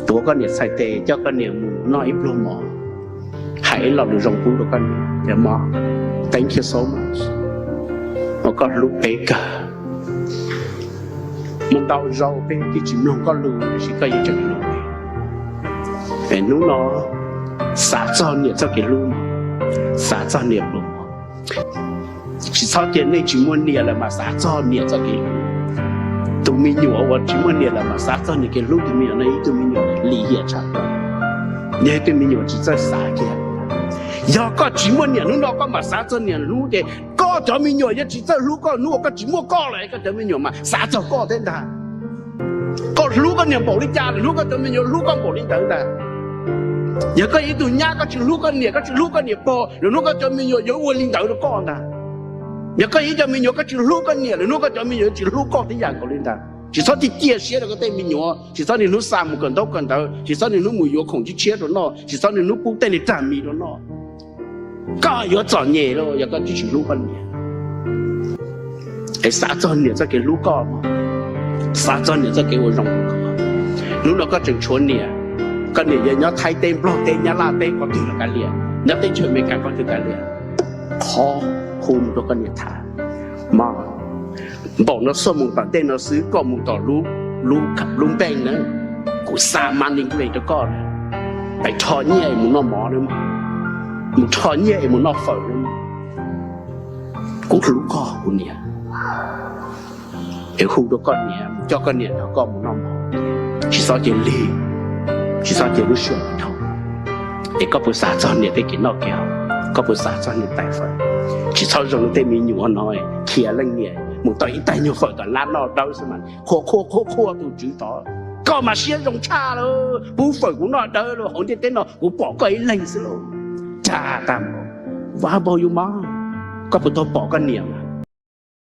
tuav koj niam txhais tes coj koj niam mus noj ib pluag mov, hais ib lo lus zoo pub rau koj niam tias, Mom, thank you so much, uas koj hlub peb kawg. Muaj ntau zaus peb twb tsis mloog koj lus tiam sis koj yeej tseem hlub peb. Hnub no xav txog niam txoj kev hlub, xav txog niam pluag. Tsis txhob cia nej tsis muaj niam lawm mas xav txog niam txoj kev hlub. Tus me nyuam uas tsis muaj niam lawm mas xav txog niam kev hlub. Tus me nyuam no ib tug me nyuam lim hiam tshaj plaws, yog ib tug me nyuam tsis txawj xav kiag. Yog koj tsis muaj niam hnub no koj mam xav txog niam hlub ces koj cov me nyuam yuav tsis txawj hlub koj hnub uas koj tsis muaj koj lawm, koj cov me nyuam mas xav txog koj thiab ntag. Koj hlub koj niam npaum li cas lwm hnub koj cov me nyuam hlub koj npaum li ntawd ntag. Yog koj yog ib tug nyab koj tsis hlub koj niam, koj tsis hlub koj niam pog, lwm hnub koj cov me nyuam yuav ua li ntawd rau koj ntag. Yog koj yog ib co me nyuam koj tsis hlub koj niam, lwm hnub koj cov me nyuam yuav tsis hlub koj tib yam nkaus li ntag. Tsis txhob cia siab rau koj tej me nyuam, tsis txhob niaj hnub xa mus kawm ntaub kawm ntawv, tsis txhob niaj hnub mus yuav khoom tshiab tshiab rau noj, tsis txhob niaj hnub pub tej niag rag mis rau noj. Koj yuav txom nyem lawm yog koj tsis hlub koj niam. Es xav txog niam txoj kev hlub koj, xav txog niam txoj kev ua zoo rau koj. Hnub no koj tseem tshuav niam, koj niam yog nyob Thaib teb, Nplog teb, Nyab Laj teb, qhov twg los kav liam, nyob teb chaws Amelikas qhov twg kav liam, qhov hu mus rau koj niam tham, Mom, npaum no xuaj moos tom ntej no xwb koj mus tom lub npeej na, kuv xa money rau koj, pais rho nyiaj es mus noj mov, mus rho nyiaj es mus noj fawm na, kuv hlub koj kuv niam. Es hu rau koj niam, coj koj niam nrog koj mus noj mov, tsis txhob cia lig, tsis txhob cia lub sij hawm dhau. Es koj puas xav txog niam tej kev noj kev haus? Koj puas xav txog niam tais fawm? Tsis txhob zoo li tej me nyuam no, khiav leej niam mus tau ib tais nyuag fawm tom lab noj dawb xwb mas qhuas qhuas qhuas qhuas tus tswv tod. Koj mas siab zoo tshaj lawm, pub fawm kuv noj dawb lawm, hauv ntiaj teb no kuv pom koj ib leeg xwb lauj. Dag tag npaum, What about your mom? Koj puas tau pom koj niam?